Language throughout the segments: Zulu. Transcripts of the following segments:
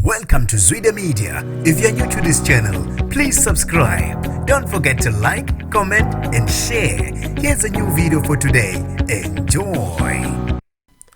Welcome to Zwida Media. If you're new to this channel, please subscribe. Don't forget to like, comment, and share. Here's a new video for today. Enjoy.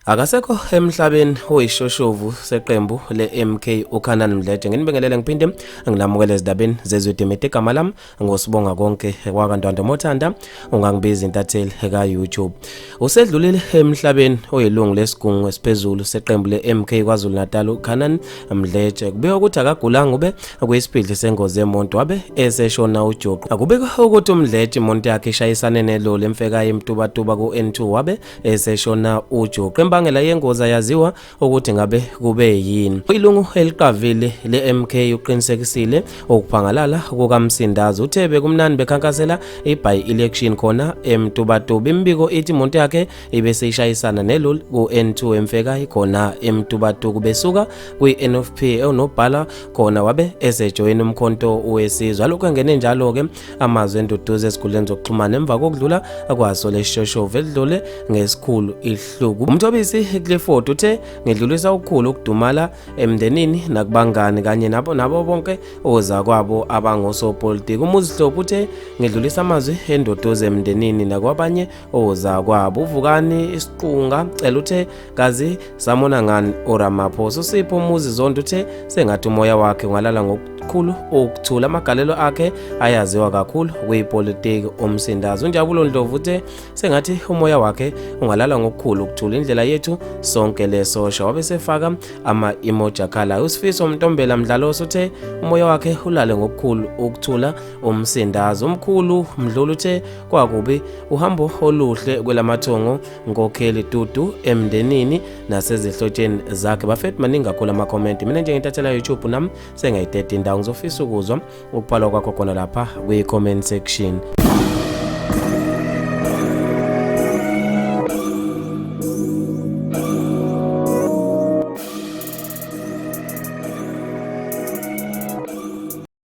Akasekho emhlabeni oyishoshovu seqembu le-MK uKhanan Mdletshe. Nginibingelele ngiphinde ngilamukele ezindabeni zezwe Media. Igama lami ngosibonga konke kwakaNtwando Mothanda, ungangibiza intatheli ka-YouTube. Usedlulile emhlabeni oyilungu lesigungu esiphezulu seqembu le-MK KwaZulu-Natal uKhanan Mdletshe. Kubikwa ukuthi akagulanga, ube kuyisiphidli sengozi yemoto wabe eseshona ujuqu. Akubikwa ukuthi uMdletshe imoto yakhe ishayisane neloli emfekayo eMtubatuba ku-N2 wabe eseshona ujuqu. Imbangela yengozi ayaziwa ukuthi ngabe kube yini. Ilungu eliqavile le-MK uqinisekisile ukuphangalala kukaMsindazi. Uthe bekumnandi bekhankasela i-by election khona eMtubatuba. Imibiko ithi imoto yakhe ibe seyishayisana neloli ku-N2 emfekayo khona eMtubatuba besuka kwi-NFP enobhala khona wabe esejoyina uMkhonto weSizwe. Alokhu engene njalo-ke amazwi enduduzo ezikhundleni zokuxhumana emva kokudlula kwaso lesishoshovu elidlule ngesikhulu ihluku. UMthobisi Clifford uthe ngidlulisa okukhulu ukudumala emndenini nakubangani kanye nabo bonke ozakwabo abangosopolitiki. UMuzi Hlophe uthe ngidlulisa amazwi enduduzo emndenini nakwabanye ozakwabo. UVukani Isiqunga cela uthe kazi samona ngani uRamaphosa. USipho Muzi Zondo uthe sengathi umoya wakhe ungalala ngokukhulu ukuthula, amagalelo akhe ayaziwa kakhulu kwipolitiki uMsindazi. UNjabulo Ndlovu uthe sengathi umoya wakhe ungalala ngokukhulu ukuthula, indlela yethu sonke lesosha. Wabe sefaka ama-emoji akhalayo. USifiso Mntombela Mdlalose uthe umoya wakhe ulale ngokukhulu ukuthula uMsindazi. Umkhulu Mdluli uthe kwakubi uhambo oluhle kwelamathongo nkokheli dudu emndenini nasezihlotsheni zakhe. Bafethu, maningi kakhulu amakhomenti. Mina njengentathela YouTube nami sengayideda indawo, ngizofisa ukuzwa ukubhalwa kwakho khona lapha kwi-comment section.